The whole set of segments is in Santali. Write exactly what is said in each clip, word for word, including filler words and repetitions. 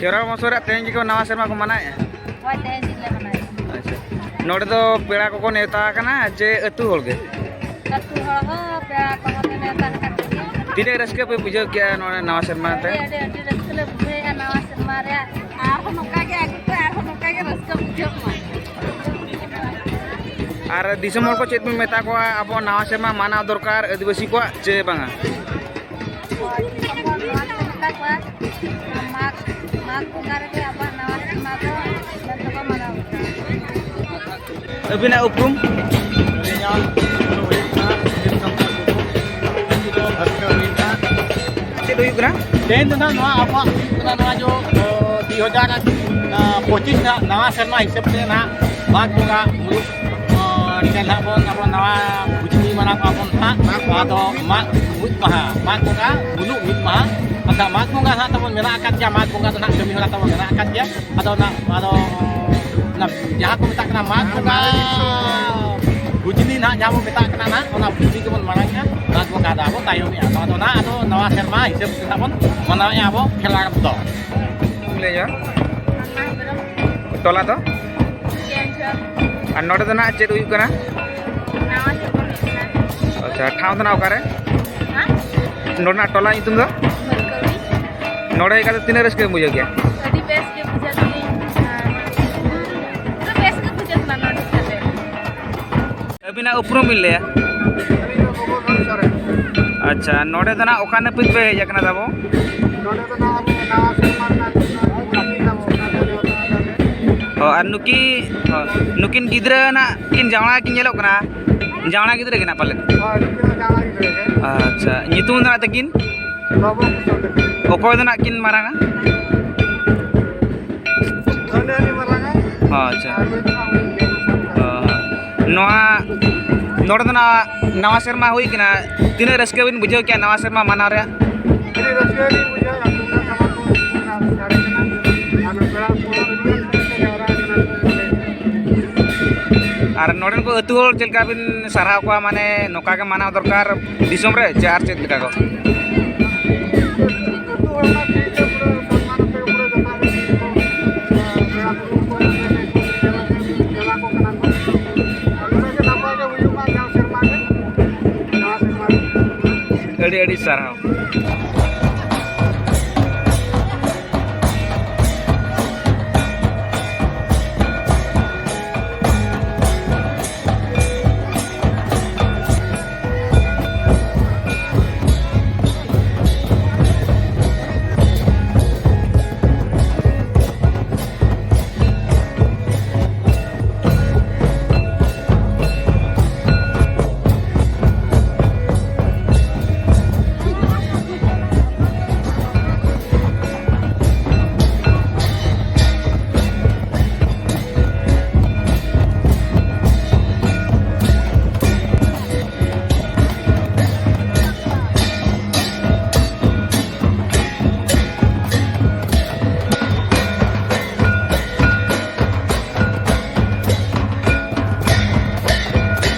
ᱡᱚᱨᱟ ᱵᱚᱝᱥᱚ ᱨᱮ ᱛᱮᱦᱮᱧ ᱜᱮᱠᱚ ᱱᱟᱣᱟ ᱥᱮᱨᱢᱟ ᱠᱚ ᱢᱟᱱᱟᱣᱮᱫᱼᱟ? ᱦᱳᱭ, ᱛᱮᱦᱮᱧ ᱜᱮᱞᱮ ᱢᱟᱱᱟᱣᱮᱫᱼᱟ᱾ ᱟᱪᱪᱷᱟ, ᱱᱚᱰᱮ ᱫᱚ ᱯᱮᱲᱟ ᱠᱚᱠᱚ ᱱᱮᱣᱛᱟ ᱟᱠᱟᱱᱟ ᱪᱮ ᱟᱹᱛᱩ ᱦᱚᱲ ᱜᱮ? ᱟᱹᱛᱩ ᱦᱚᱲ ᱦᱚᱸ ᱯᱮᱲᱟ ᱠᱚᱦᱚᱸ ᱞᱮ ᱱᱮᱣᱛᱟ ᱟᱠᱟᱫ ᱠᱚᱜᱮᱭᱟ᱾ ᱛᱤᱱᱟᱹᱜ ᱨᱟᱹᱥᱠᱟᱹ ᱯᱮ ᱵᱩᱡᱷᱟᱹᱣ ᱠᱮᱜᱼᱟ ᱱᱚᱰᱮ ᱱᱟᱣᱟ ᱥᱮᱨᱢᱟ ᱛᱮ? ᱟᱹᱰᱤ, ᱟᱹᱰᱤ, ᱟᱹᱰᱤ ᱨᱟᱹᱥᱠᱟᱹ ᱞᱮ ᱵᱩᱡᱷᱟᱹᱣᱮᱫᱼᱟ ᱱᱟᱣᱟ ᱥᱮᱨᱢᱟ ᱨᱮᱭᱟᱜ᱾ ᱟᱨᱦᱚᱸ ᱱᱚᱝᱠᱟ ᱜᱮ ᱟᱹᱜᱩ ᱯᱮ, ᱟᱨᱦᱚᱸ ᱱᱚᱝᱠᱟ ᱜᱮ ᱨᱟᱹᱥᱠᱟᱹ ᱵᱩᱡᱷᱟᱹᱜ ᱢᱟ᱾ ᱟᱨ ᱫᱤᱥᱚᱢ ᱦᱚᱲ ᱠᱚ ᱪᱮᱫ ᱵᱚᱱ ᱢᱮᱛᱟ ᱠᱚᱣᱟ, ᱟᱵᱚ ᱱᱟᱣᱟ ᱥᱮᱨᱢᱟ ᱢᱟᱱᱟᱣ ᱫᱚᱨᱠᱟᱨ ᱟᱹᱫᱤᱵᱟᱹᱥᱤ ᱠᱚᱣᱟᱜ ᱪᱮ ᱵᱟᱝᱟ? ᱦᱳᱭ, ᱫᱤᱥᱚᱢ ᱦᱚᱲ ᱱᱚᱣᱟ ᱜᱮᱞᱮ ᱢᱮᱛᱟ ᱠᱚᱣᱟ, ᱢᱟᱜᱽ, ᱢᱟᱜᱽ ᱵᱚᱸᱜᱟ ᱨᱮᱜᱮ ᱟᱵᱚᱣᱟᱜ ᱱᱟᱣᱟ ᱥᱮᱨᱢᱟ ᱫᱚ ᱢᱮᱱᱛᱮ ᱠᱚ ᱢᱟᱱᱟᱣ ᱵᱟᱛᱟᱣᱟ᱾ ᱟᱹᱵᱤᱱᱟᱜ ᱩᱯᱨᱩᱢ? ᱟᱹᱞᱤᱧᱟᱜ ᱩᱯᱨᱩᱢ ᱫᱚ ᱦᱩᱭᱩᱜ ᱠᱟᱱᱟ ᱥᱩᱫᱷᱤᱨ ᱥᱟᱱᱛᱟᱲ ᱴᱩᱰᱩ, ᱟᱹᱛᱩ ᱫᱚ ᱵᱷᱟᱥᱠᱟᱹ ᱦᱩᱭᱩᱜ ᱠᱟᱱᱟ᱾ ᱪᱮᱫ ᱦᱩᱭᱩᱜ ᱠᱟᱱᱟ? ᱛᱮᱦᱮᱧ ᱫᱚ ᱱᱟᱦᱟᱜ ᱱᱚᱣᱟ ᱟᱵᱚᱣᱟᱜ ᱦᱩᱭᱩᱜ ᱠᱟᱱᱟ, ᱱᱚᱣᱟ ᱡᱚ, ᱚ, ᱫᱩᱭ ᱦᱟᱡᱟᱨ ᱯᱚᱸᱪᱤᱥ ᱱᱟᱦᱟᱜ ᱱᱟᱣᱟ ᱥᱮᱨᱢᱟ ᱦᱤᱥᱟᱹᱵ ᱛᱮ ᱱᱟᱦᱟᱜ ᱢᱟᱜᱽ ᱵᱚᱸᱜᱟ ᱢᱩᱞᱩᱜ, ᱚ, ᱨᱮ ᱱᱟᱦᱟᱜ ᱵᱚᱱ, ᱟᱵᱚ ᱱᱟᱣᱟ ᱵᱩᱡᱽᱱᱤ ᱢᱟᱱᱟᱣ ᱠᱚᱣᱟ ᱵᱚᱱ ᱱᱟᱦᱟᱜ᱾ ᱟᱫᱚ ᱢᱟᱜᱽ ᱢᱤᱫ ᱢᱟᱦᱟ, ᱢᱟᱜᱽ ᱵᱚᱸᱜᱟ ᱢᱩᱞᱩᱜ ᱢᱤᱫ ᱢᱟᱦᱟ᱾ ᱟᱪᱪᱷᱟ, ᱢᱟᱜᱽ ᱵᱚᱸᱜᱟ ᱱᱟᱦᱟᱜ ᱛᱟᱵᱚᱱ ᱢᱮᱱᱟᱜ ᱟᱠᱟᱫ ᱜᱮᱭᱟ, ᱢᱟᱜᱽ ᱵᱚᱸᱜᱟ ᱫᱚ ᱱᱟᱦᱟᱜ ᱠᱟᱹᱢᱤ ᱦᱚᱨᱟ ᱛᱟᱵᱚᱱ ᱢᱮᱱᱟᱜ ᱟᱠᱟᱫ ᱜᱮᱭᱟ᱾ ᱟᱫᱚ ᱚᱱᱟ, ᱟᱫᱚ ᱚᱱᱟ ᱡᱟᱦᱟᱸ ᱠᱚ ᱢᱮᱛᱟᱜ ᱠᱟᱱᱟ ᱢᱟᱜᱽ ᱵᱚᱸᱜᱟ ᱵᱩᱡᱽᱱᱤ ᱱᱟᱦᱟᱜ ᱡᱟᱦᱟᱸ ᱵᱚᱱ ᱢᱮᱛᱟᱜ ᱠᱟᱱᱟ ᱱᱟᱦᱟᱜ, ᱚᱱᱟ ᱵᱩᱡᱽᱱᱤ ᱜᱮᱵᱚᱱ ᱢᱟᱲᱟᱝᱮᱜᱼᱟ᱾ ᱢᱟᱜᱽ ᱵᱚᱸᱜᱟ ᱫᱚ ᱟᱵᱚ ᱛᱟᱭᱚᱢᱮᱜᱼᱟ᱾ ᱱᱚᱣᱟ ᱫᱚ ᱱᱟᱦᱟᱜ ᱟᱫᱚ ᱱᱟᱣᱟ ᱥᱮᱨᱢᱟ ᱦᱤᱥᱟᱹᱵ ᱛᱮ ᱱᱟᱦᱟᱜ ᱵᱚᱱ ᱢᱟᱱᱟᱣᱮᱜᱼᱟ ᱟᱵᱚ ᱠᱷᱮᱞᱣᱟᱲ ᱫᱚ᱾ ᱞᱟᱹᱭᱟ᱾ ᱴᱚᱞᱟ ᱫᱚ? ᱟᱨ ᱱᱚᱰᱮ ᱫᱚ ᱱᱟᱦᱟᱜ ᱪᱮᱫ ᱦᱩᱭᱩᱜ ᱠᱟᱱᱟ? ᱱᱟᱣᱟ ᱥᱮᱨᱢᱟ ᱦᱩᱭᱩᱜ ᱠᱟᱱᱟ᱾ ᱟᱪᱪᱷᱟ, ᱴᱷᱟᱣ ᱫᱚ ᱱᱟᱦᱟᱜ ᱚᱠᱟᱨᱮ? ᱦᱮᱸ? ᱱᱚᱰᱮᱱᱟᱜ ᱴᱚᱞᱟ ᱧᱩᱛᱩᱢ ᱫᱚ? ᱢᱟᱹᱨᱠᱟᱹᱣᱤ᱾ ᱱᱚᱰᱮ ᱦᱮᱡ ᱠᱟᱛᱮ ᱛᱤᱱᱟᱹᱜ ᱨᱟᱹᱥᱠᱟᱹᱢ ᱵᱩᱡᱷᱟᱹᱣ ᱠᱮᱜᱼᱟ? ᱟᱹᱰᱤ ᱵᱮᱥ ᱜᱮ ᱵᱩᱡᱷᱟᱹᱣ ᱠᱮᱫᱟᱹᱧ᱾ ᱟᱨ ᱯᱩᱨᱟᱹ ᱵᱮᱥ ᱜᱮ ᱵᱩᱡᱷᱟᱹᱜ ᱠᱟᱱᱟ ᱱᱚᱰᱮ ᱦᱮᱡ ᱠᱟᱛᱮ᱾ ᱟᱹᱵᱤᱱᱟᱜ ᱩᱯᱨᱩᱢ ᱵᱤᱱ ᱞᱟᱹᱭᱟ? ᱟᱹᱞᱤᱧ ᱫᱚ ᱜᱚᱜᱚᱞ ᱦᱚᱲ ᱥᱚᱨᱮᱱ᱾ ᱟᱪᱪᱷᱟ, ᱱᱚᱰᱮ ᱫᱚ ᱱᱟᱜ ᱚᱠᱟ ᱱᱟᱹᱯᱤᱛ ᱯᱮ ᱦᱮᱡ ᱟᱠᱟᱱᱟ ᱛᱟᱵᱚ? ᱱᱚᱰᱮ ᱫᱚ ᱱᱟᱜ ᱟᱵᱚ ᱱᱟᱣᱟ ᱥᱮᱨᱢᱟ ᱨᱮᱱᱟᱜ ᱱᱟᱹᱯᱤᱛ ᱛᱟᱵᱚ, ᱚᱱᱟ ᱫᱚ ᱱᱮᱣᱛᱟ ᱟᱠᱟᱫ ᱞᱮ᱾ ᱚ, ᱟᱨ ᱱᱩᱠᱤ-, ᱚ, ᱱᱩᱠᱤᱱ ᱜᱤᱫᱽᱨᱟᱹ ᱱᱟᱜ ᱠᱤᱱ ᱡᱟᱶᱟᱭ ᱠᱤᱱ ᱧᱮᱞᱚᱜ ᱠᱟᱱᱟ, ᱡᱟᱶᱟᱭ ᱜᱤᱫᱽᱨᱟᱹ ᱜᱮ ᱱᱟᱜ ᱯᱟᱞᱮᱱ? ᱦᱳᱭ, ᱱᱩᱠᱤᱱ ᱫᱚ ᱡᱟᱶᱟᱭ ᱜᱤᱫᱽᱨᱟᱹ ᱜᱮ᱾ ᱟᱪᱪᱷᱟ, ᱧᱩᱛᱩᱢ ᱫᱚ ᱱᱟᱜ ᱛᱟᱹᱠᱤᱱ? ᱵᱟᱹᱵᱩ ᱠᱤᱥᱳᱨ ᱛᱟᱹᱠᱤᱱ᱾ ᱚᱠᱚᱭ ᱫᱚ ᱱᱟᱜ ᱠᱤᱱ ᱢᱟᱨᱟᱝᱟ? ᱦᱟᱹᱱᱤ ᱦᱟᱹᱱᱤ ᱢᱟᱨᱟᱝᱟ᱾ ᱟᱪᱪᱷᱟ᱾ ᱟᱨ ᱱᱩᱭ ᱫᱚ ᱱᱟᱜ ᱩᱱᱤ ᱜᱮ᱾ ᱚ, ᱱᱚᱣᱟ, ᱱᱚᱰᱮ ᱫᱚ ᱱᱟᱜ ᱱᱟᱣᱟ ᱥᱮᱨᱢᱟ ᱦᱩᱭ ᱠᱟᱱᱟ, ᱛᱤᱱᱟᱹᱜ ᱨᱟᱹᱥᱠᱟᱹ ᱵᱤᱱ ᱵᱩᱡᱷᱟᱹᱣ ᱠᱮᱜᱼᱟ ᱱᱟᱣᱟ ᱥᱮᱨᱢᱟ ᱢᱟᱱᱟᱣ ᱨᱮᱭᱟᱜ? ᱟᱹᱰᱤ ᱨᱟᱹᱥᱠᱟᱹ ᱞᱤᱧ ᱵᱩᱡᱷᱟᱹᱣᱮᱫᱼᱟ, ᱛᱩᱢᱫᱟᱜ ᱴᱟᱢᱟᱠ ᱠᱚ ᱥᱟᱰᱮ ᱠᱟᱱᱟ, ᱟᱨ ᱯᱮᱲᱟ ᱠᱚ ᱟᱹᱰᱤ ᱜᱟᱱ ᱠᱚ ᱡᱟᱣᱨᱟ ᱠᱟᱱᱟ᱾ ᱟᱨ ᱱᱚᱰᱮᱱ ᱠᱚ ᱟᱹᱛᱩ ᱦᱚᱲ ᱪᱮᱫ ᱞᱮᱠᱟ ᱵᱤᱱ ᱥᱟᱨᱦᱟᱣ ᱠᱚᱣᱟ, ᱢᱟᱱᱮ ᱱᱚᱝᱠᱟ ᱜᱮ ᱢᱟᱱᱟᱣ ᱫᱚᱨᱠᱟᱨ ᱫᱤᱥᱚᱢ ᱨᱮ, ᱪᱮ ᱟᱨ ᱪᱮᱫ ᱞᱮᱠᱟ ᱠᱚ? ᱟᱹᱛᱩ ᱦᱚᱲ ᱢᱟ ᱴᱷᱤᱠ ᱜᱮ, ᱯᱩᱨᱟᱹ ᱥᱚᱱᱢᱟᱱ ᱟᱛᱮ ᱯᱩᱨᱟᱹ ᱡᱚᱛᱚ ᱥᱟᱨᱦᱟᱣ᱾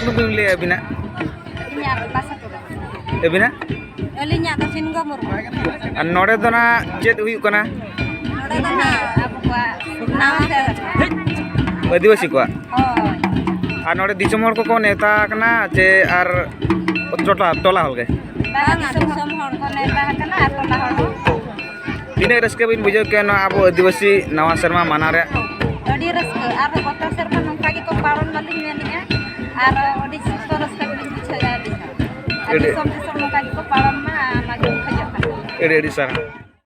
ᱧᱩᱛᱩᱢ ᱵᱤᱱ ᱞᱟᱹᱭᱟ ᱟᱹᱵᱤᱱᱟᱜ? ᱤᱧᱟᱹᱜ ᱵᱟᱥᱟ ᱴᱚᱞᱟ᱾ ᱟᱹᱵᱤᱱᱟᱜ? ᱟᱹᱞᱤᱧᱟᱜ ᱫᱚ ᱥᱤᱱᱜᱚ ᱢᱩᱨᱢᱩ᱾ ᱟᱨ ᱱᱚᱰᱮ ᱫᱚ ᱱᱟᱜ ᱪᱮᱫ ᱦᱩᱭᱩᱜ ᱠᱟᱱᱟ? ᱱᱚᱰᱮ ᱫᱚ ᱱᱟᱜ ᱟᱵᱚ ᱠᱚᱣᱟᱜ ᱱᱟᱣᱟ ᱥᱮᱨᱢᱟ᱾ ᱟᱹᱫᱤᱵᱟᱹᱥᱤ ᱠᱚᱣᱟᱜ? ᱦᱳᱭ᱾ ᱟᱨ ᱱᱚᱰᱮ ᱫᱤᱥᱚᱢ ᱦᱚᱲ ᱠᱚᱠᱚ ᱱᱮᱣᱛᱟ ᱟᱠᱟᱱᱟ ᱪᱮ ᱟᱨ ᱴᱚᱴᱷᱟ, ᱴᱚᱞᱟ ᱦᱚᱲ ᱜᱮ? ᱵᱟᱝ, ᱫᱤᱥᱚᱢ ᱦᱚᱲ ᱠᱚ ᱱᱮᱣᱛᱟ ᱟᱠᱟᱱᱟ ᱟᱨ ᱴᱚᱞᱟ ᱦᱚᱲ ᱦᱚᱸ᱾ ᱛᱤᱱᱟᱹᱜ ᱨᱟᱹᱥᱠᱟᱹ ᱵᱤᱱ ᱵᱩᱡᱷᱟᱹᱣ ᱠᱮᱜᱼᱟ ᱱᱚᱣᱟ ᱟᱵᱚ ᱟᱹᱫᱤᱵᱟᱹᱥᱤ ᱱᱟᱣᱟ ᱥᱮᱨᱢᱟ ᱢᱟᱱᱟᱣ ᱨᱮᱭᱟᱜ? ᱟᱹᱰᱤ ᱨᱟᱹᱥᱠᱟᱹ, ᱟᱨ ᱜᱚᱴᱟ ᱥᱮᱨᱢᱟ ᱱᱚᱝᱠᱟ ᱜᱮᱠᱚ ᱯᱟᱞᱚᱱ ᱢᱟᱞᱤᱧ ᱢᱮᱱᱮᱜᱼᱟ, ᱟᱨ ᱟᱹᱰᱤ ᱥᱩᱥᱛᱷᱚ ᱨᱟᱹᱥᱠᱟᱹ ᱜᱮᱞᱤᱧ ᱵᱩᱡᱷᱟᱹᱣᱮᱫᱼᱟ ᱟᱹᱞᱤᱧ ᱦᱚᱸ᱾ ᱟᱨ ᱟᱹᱰᱤ ᱫᱤᱥᱚᱢ ᱫᱤᱥᱚᱢ ᱱᱚᱝᱠᱟ ᱜᱮᱠᱚ ᱯᱟᱞᱚᱱ ᱢᱟ, ᱚᱱᱟ ᱜᱮᱞᱤᱧ ᱠᱷᱚᱡᱚᱜ ᱠᱟᱱᱟ᱾ ᱟᱹᱰᱤ ᱟᱹᱰᱤ ᱥᱟᱨᱦᱟᱣ᱾